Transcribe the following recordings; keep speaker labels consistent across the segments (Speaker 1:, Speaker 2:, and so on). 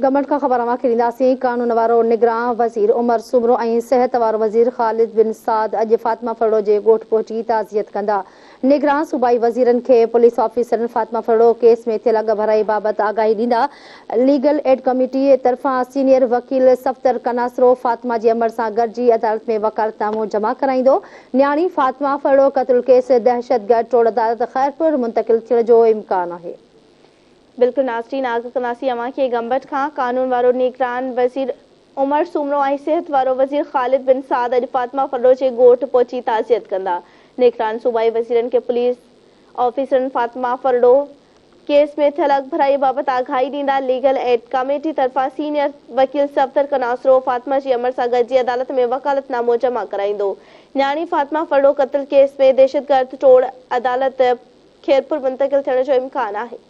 Speaker 1: گمبٽ کان خبر اوهان کي ڏينداسين، قانون وارو نگران وزير عمر سومرو ۽ صحت وارو وزير خالد بن سعد اڄ فاطمه ڦرڙو جي ڳوٺ پهچي تعزيت ڪندا. نگران صوبائي وزيرن کي پوليس آفيسرن فاطمه ڦرڙو ڪيس ۾ ٿيل اڳڀرائي بابت آگاهي ڏيندا. ليگل ايڊ ڪميٽي طرفان سينيئر وڪيل صفدر قناصرو فاطمه جي امڙ سان گڏجي عدالت ۾ وڪالت نامو جمع ڪرائيندو. نياڻي فاطمه ڦرڙو قتل ڪيس دهشتگرد ٽوڙ عدالت خيرپور منتقل ٿيڻ جو امڪان آهي.
Speaker 2: بلڪل ناظرين آگاهه ڪنداسين اوهان کي گمبٽ کان قانون وارو نگران وزير عمر سومرو ۽ صحت وارو وزير خالد بن سعد اڄ فاطمه ڦرڙو جي ڳوٺ پهچي تعزيت ڪندا. نگران صوبائي وزيرن کي پوليس آفيسرن فاطمه ڦرڙو ڪيس ۾ ٿيل اڳڀرائي بابت آگاهي ڏيندا. ليگل ايڊ ڪميٽي طرفان سينيئر وڪيل صفدر قناصرو فاطمه جي امڙ سان گڏجي عدالت ۾ وڪالت نامو جمع ڪرائيندو. نياڻي فاطمه ڦرڙو قتل ڪيس ۾ دهشتگرد ٽوڙ عدالت خيرپور منتقل ٿيڻ جو امڪان آهي.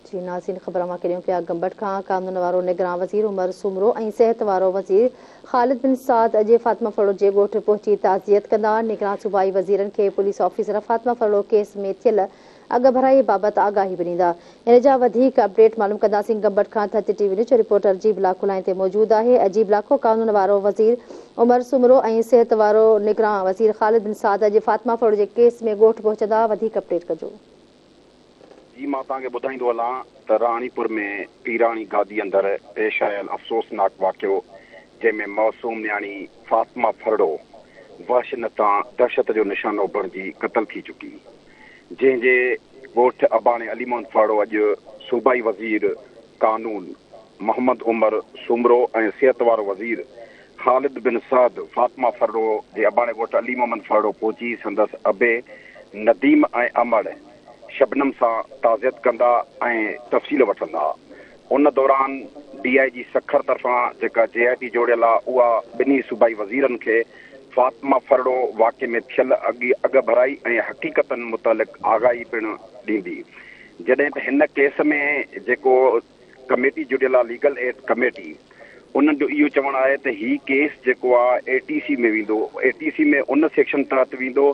Speaker 1: جي ناظرين خبر اوهان کي ڏيون پيا گمبٽ کان قانون وارو نگران وزير عمر سومرو ۽ صحت وارو وزير خالد بن سعد اڄ فاطمه ڦرڙو جي ڳوٺ پهچي تعزيت ڪندا نگران صوبائي وزيرن کي police officer Fatima Phuriro case ۾ ٿيل اڳڀرائي بابت آگاهي به ڏيندا. ان جا وڌيڪ اپڊيٽ معلوم ڪنداسين گمبٽ کان ٿڌ ٽي وي نيوز جو رپورٽر عجيب لاکو لائين تي موجود آهي. عجيب لاکو قانون وارو وزير عمر سومرو ۽ صحت وارو نگران وزير خالد بن سعد اڄ فاطمه ڦرڙو جي ڪيس ۾ ڳوٺ پهچندا وڌيڪ اپڊيٽ ڪجو.
Speaker 3: جي مان توهان کي ٻڌائيندو هلان ته راڻيپور ۾ پيراڻي گادي اندر پيش آيل افسوسناڪ واقعو جنهن ۾ معصوم نياڻي فاطمه ڦرڙو وحشين هٿان دهشت جو نشانو بڻجي قتل ٿي چڪي جنهن جي ڳوٺ اباڻي علي محمد ڦاڙو اڄ صوبائي وزير قانون محمد عمر سومرو ۽ صحت وارو وزير خالد بن سعد فاطمه ڦرڙو جي اباڻي ڳوٺ علي محمد ڦرڙو پهچي سندس ابي نديم ۽ امڙ شبنم سان تعزيت ڪندا ۽ تفصيل وٺندا. ان دوران ڊي I جي سکر طرفان جيڪا جي آء ٽي جوڙيل آ اها ٻنهي صوبائي وزيرن کي فاطمه ڦرڙو واقعي ۾ ٿيل اڳڀرائي ۽ حقيقتن متعلق آگاهي پڻ ڏيندي جڏهن ته هن ڪيس ۾ جيڪو ڪميٽي جڙيل آ ليگل ايڊ ڪميٽي انهن جو اهو چوڻ آهي ته هي ڪيس جيڪو آ اي ٽي سي ۾ ويندو اي ٽي سي ۾ ان سيڪشن تحت ويندو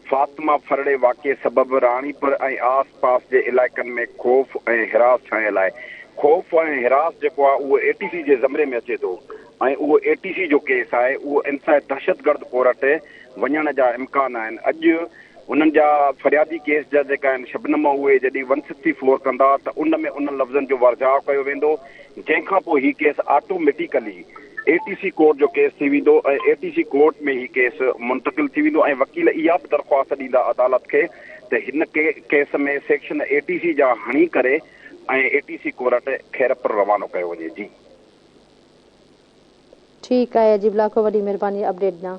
Speaker 3: فاطمه ڦرڙي واقعي سبب راڻيپور ۽ آس پاس جي علائقن ۾ خوف ۽ هراس ڇانيل آهي. خوف ۽ هراس جيڪو آهي اهو اي ٽي سي جي زمري ۾ اچي ٿو ۽ اهو اي ٽي سي جو ڪيس آهي اهو انسائي دهشتگرد ڪورٽ وڃڻ جا امڪان آهن. اڄ انهن جا فريادي ڪيس جا جيڪا آهن شبنم اهي جڏهن ون سڪسٽي فور ڪندا ته ان ۾ انهن لفظن جو ورجاء ڪيو ويندو جنهن کان پوء هي case automatically A T C court جو ڪيس ٿي ويندو ۽ اي ٽي سي ڪورٽ ۾ هي ڪيس منتقل ٿي ويندو ۽ وڪيل اها به درخواست ڏيندا عدالت کي ته هن case ۾ section A T C جا هڻي ڪري ۽ اي ٽي سي ڪورٽ خيرپور روانو ڪيو وڃي جي.
Speaker 1: ٺيڪ آهي عجيب لاکو وڏي مهرباني اپڊيٽ ڏنا.